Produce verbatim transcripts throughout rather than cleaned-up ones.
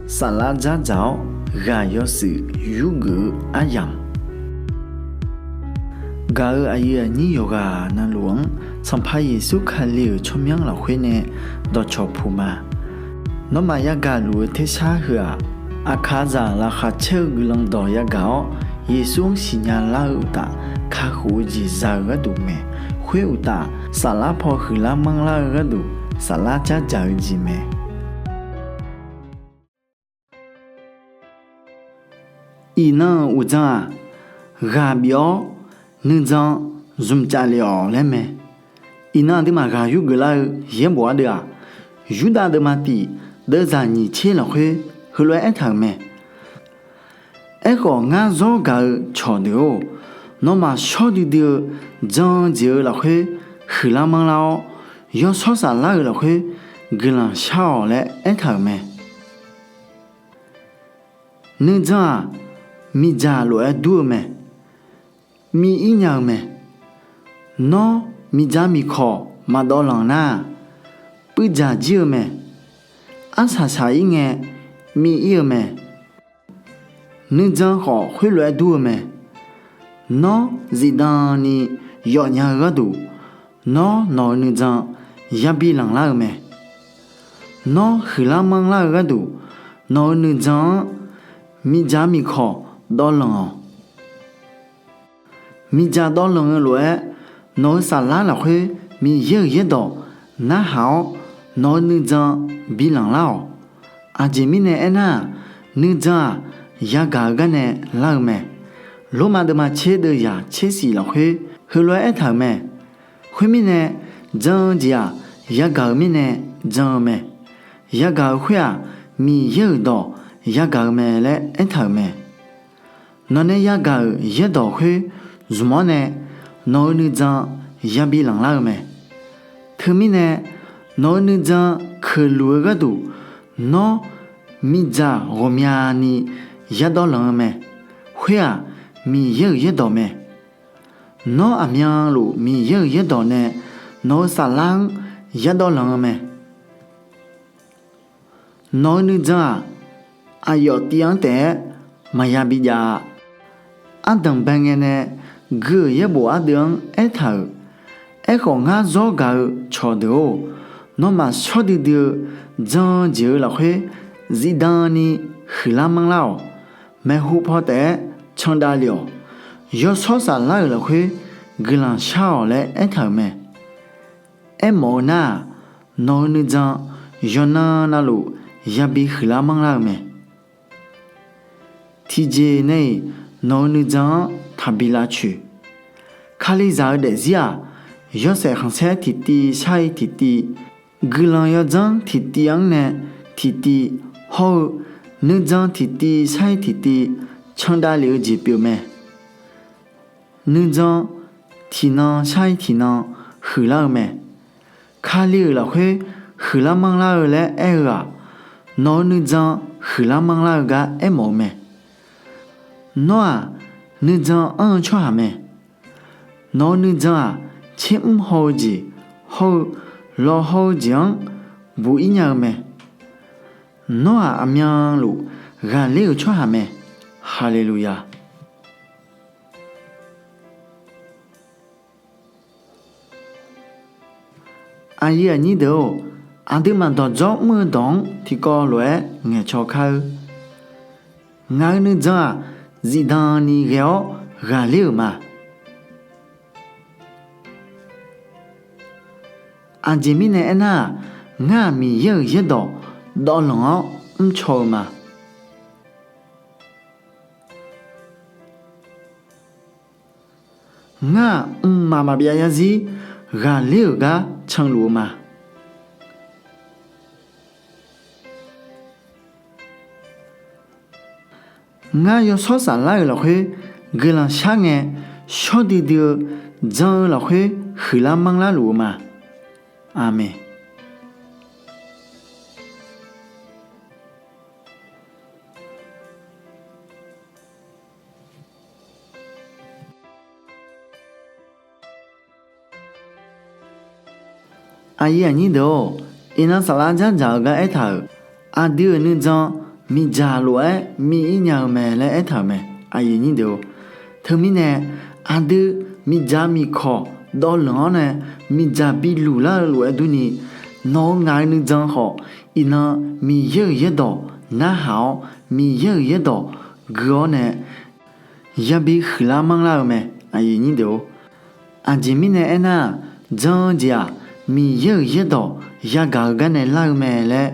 Saflar dzardzaq-awr ghaq yawshuif yurgeuf-eu aryamq, gaq-euq aqyuif aqnyir yawqghaq navluf-anr Sanqpaq Yeqsur Kali-euq tsawrmyanr lafkhoer nae dawqcawq puq ma. Nawmaf yagaq luf-eu tersar heu-aq, aqkaqzaq laqkhaq caer-eu guiqlanq dawq yagaq-awr, Yeqsur-anr siqnya lar-eu uqtaf, kakhof-eu jeq za-eu gharduq mae. Khoer uqtaf, saflar paw huiqlar manrlar-eu gharduq, saflar dzardzaq-eu jeq mae. Iqnan-euq uqdzan-aq, ghaq bif-awr nuijan zmqcaf lef-awq laer mae. Iqnan aqduimaf ghaq yurgeuf lar-eu yaerbof ardeuv-aq, Yurdav deuvma tif deuvzaq nyiq tser lafkhoer heulof-aer aertaq-euq mae. Aerkhawf, ngar zawr gaq-eu cawqdeuq-or, nawmaf shawr duidui-eu jan-eu jeq-euq lafkhoer huiqlar manrlar-awr, yawshawr saflar-euq lafkhoer guiqlanq shar-awq laer aertaq-euq mae. Nuijan-aq, miqdzaq lof-aer dur-eu mae. Miv ir nya-eu mae. Nawr, miqdzaq miqkawq maqdawv lanq nar-aq, puivdzaq jir-eu mae. Arsaq saq ir ngae, miv ir-eu mae. Nuijan khawf khoerlof-aer dur-eu mae. Nawr, zifdan ni yawfnya-eu gharduq, nawr, nawq-eu nuijan yabi lanqlar-eu mae. Nawr, huiqlar manrlar-eu gharduq, nawq-eu nuijan-anr miqdzaq miqkawq dawvlanq-awq. Miqdzaq dawvlanq-eu lof-aer, nawq-eu saflar lafkhoer Miqyaer-euq yaerdawq narhaq-awr, nawq-eu nuijan bilanq lar-awq. Aqjeq mirnae aernar-aq, nuijan-aq, yagaq-eu garnae lar-eu mae. Lormav deuvma tser deuv yaq tser shif lafkhoer heulof-aer aertaq-euq mae. Khoermirnae, jan-eu jeq-aq, yagaq-euq mirnae jan-eu mae. Yagaq-euq khoer-aq, Miqyaer-euq dawq yagaq-eu mae laer aertaq-euq mae. Nawqnae yagaq-euq yaerdawq khoer zmq-awr nae, nawq-eu nuijan yabi lanqlar-eu mae. Teumirnae, nawq-eu nuijan keuqluq-eu gharduq, nawr, miqdzaq ghawqmyani yadawv lanq-eu mae. Khoer-aq, Miqyaer-euq yaerdawq mae. Nawr, aqmyanluf Miqyaer-euq yaerdawq nae nawq-eu saflar-anr yadawv lanq-eu mae. Nawq-eu nuijan-aq, aqyawf tiv-anr taef-aer maqya bijav-a. Ardanq bae ngae nae gui-euq yaerbof ardeuv-anr aertaq-euq, Aerkhawf, ngar zawr gaq-eu cawqdeuq-or, nawmaf shawr duidui-eu jan-eu jeq-euq lafkhoer zifdan ni huiqlar manrlar-awq. Maeqhu paw taef-aer candav lef-awq. Yawshawr saflar-euq lafkhoer guiqlanq shar-awq laer aertaq-euq mae. Aermawf-eu nar-aq, nawq-eu nuijan yawqnan navluf yabi huiqlar manrlar-eu mae. Tiqjeq nae-iq nawq-eu nuijan-anr taqbi lavcoeq. Kalizaq-eu daefzir-aq, yawshaef khanqsaer tiqtiv shar-ir tiqtiv, guiqlanq yawdzanr tiqtiv-anr nae tiqtiv hawr-eu nuijan tiqtiv shar-ir tiqtiv candav lef-eu jeq pyeuf mae. Nuijan tiqnan shar-ir tiqnan huiqlar-eu mae. Kali-euq lafkhoer huiqlar manrlar-eu laer aer-eu-aq, nawq-eu nuijan huiqlar manrlar-eu gar aermawf-eu mae. Nawr-aq, nuijan anr-eu tsawrhaq mae. Nawq-eu nuijan-aq, tsermr haw-eu jeq hawr-eu lawqhaw-eu jeq-anr buq-ir nya-eu mae. Nawr-aq, aqmyanluf ghaqler-euq tsawrhaq mae. Haleluya! Aqyuif aqnyir deuq-or, aqduimaf dawqdzawr mr-eu dawq-anr tiqkawv lof-aer ngaeqcaw kar-eur. Ngaq-euq nuijan-aq, zifdan ni ghae-awr ghaqler-euq ma. Aqjeq mirnae aernar-aq, ngar-aq Miqyaer-euq yaerdawq dawvlanq-awr mrcaw-eu ma. Ngar-aq mqmaq maqbyav yarzir ghaqler-euq gar canluf-eu ma. Ngar yawshawr saflar-euq lafkhoer guiqlanq shar ngae, shawr duidui-eu jan-eu lafkhoer huiqlar manrlar luf-eu ma. Aqmeq. Aqyuif aqnyir deuq-or, iqnan saflar dzardzaq-eu gar aertaq-euq, aqdui-euq nuijan miqdzaq lof-aer mi-ir nya-eu mae laer aertaq-euq mae. Aqyuif nyir deuq-or, teumirnae aqdui miqdzaq miqkawq dawvlanq-awr nae miqdzaq biluf lar-eu lof-aer durni, nawq-eu ngaq-eu nuijan khawf iqnan Miqyaer-euq yaerdawq narhaq-awr, Miqyaer-euq yaerdawq gui-awr nae yabi huiqlar manrlar-eu mae. Aqyuif nyir deuq-or, aqjeq mirnae aernar-aq, jan-eu jeq-aq, Miqyaer-euq yaerdawq yagaq-eu gar nae lar-eu mae laer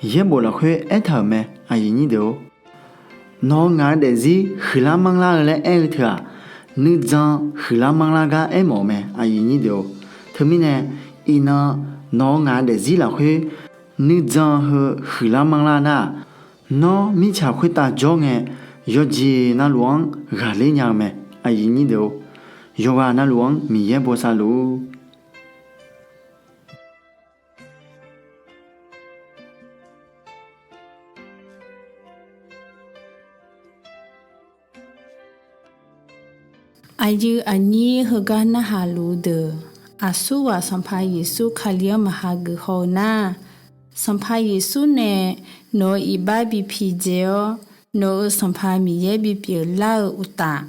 yaerbof lafkhoer aertaq-euq mae. Aqyuif nyir deuq-or, nawq-eu ngaq-eu daefzir huiqlar manrlar-eu laer aer-eu teu-aq, nuijan huiqlar manrlar gar aermawf-eu mae. Aqyuif nyir deuq-or, teumirnae iqnan nawq-eu ngaq-eu daefzir lafkhoer nuijan heu huiqlar manrlar nar-aq, nawr mirtsaq khoertav jawr ngae yawqjeq navluf-anr ghaqler nya-eu mae. Aqyuif nyir deuq-or, yawqghaq navluf-anr Miqyaer bosav luf-ur. Aqyuif aqnyir heugar narhaq luf-eu deuq, aqsurghaq Sanqpaq Yeqsur Kali-anr maqha geuf haw-eu nar, Sanqpaq Yeqsur nae nawq-euq iqbax bi pidzae-awr, nawq-euq Sanqpaq Miqyaer bipyeuf lar-eu uqtaf,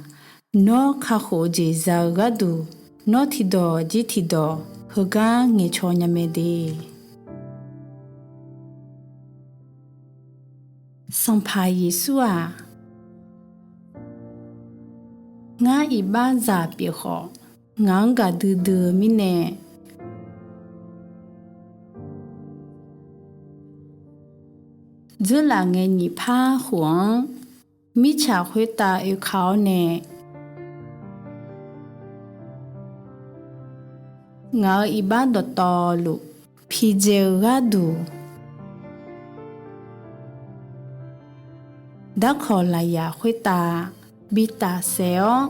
nawr kakhof-eu jeq za-eu gharduq, nawr tiqdawq jir tiqdawq heugar ngaeqcaw nya mae de. Sanqpaq Yeqsur-aq, ngar iqbaxzaq pyeuf khawf, ngaq-anr gaqdui dui-eu mirnae, dzeurlaf ngae nyiq par khof-anr mirtsaq khoertav oeka-awr nae, ngaq-euq iqbax dawqtawvluf pidzae-eu gharduq, darkawq lafyaq khoertav bi tafsaef-awr,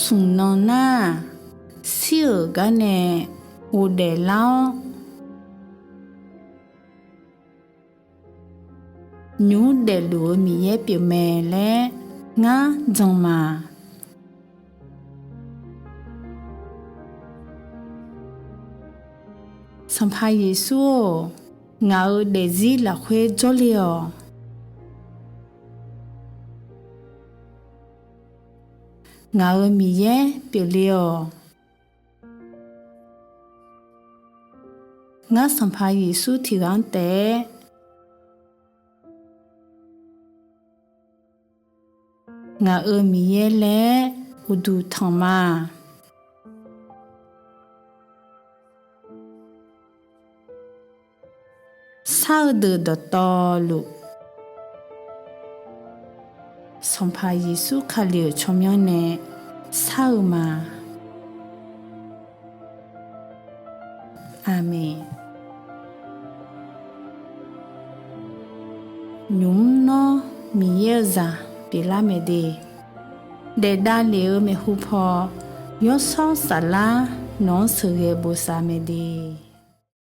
smq nan nar-aq, shir-euq gar nae ghofdaef lar-awr, nymq mr daefluf-eu Miqyaer pyeufmae laer ngar jan ma. Sanqpaq Yeqsur-or, ngaq-euq daefzir lafkhoer jawrle-awq. Ngaq-euq Miqyaer pyeufle-awq. Ngar Sanqpaq Yeqsur tiqghaq-anr taef-aer ngaq-euq Miqyaer laer uqduq tanq ma. Shar-eu deuq dawqtawvluf, Sanqpaq Yeqsur Kali-euq tsawrmyanr nae shar-eu ma. Aqmeq. Nymq mr nawr Miqyaer-eu zaq pyeuflar mae de, daef davlef-eu maeqhu paw, Yawshawr Saflar nawq-anr sheuqghae bosav mae de.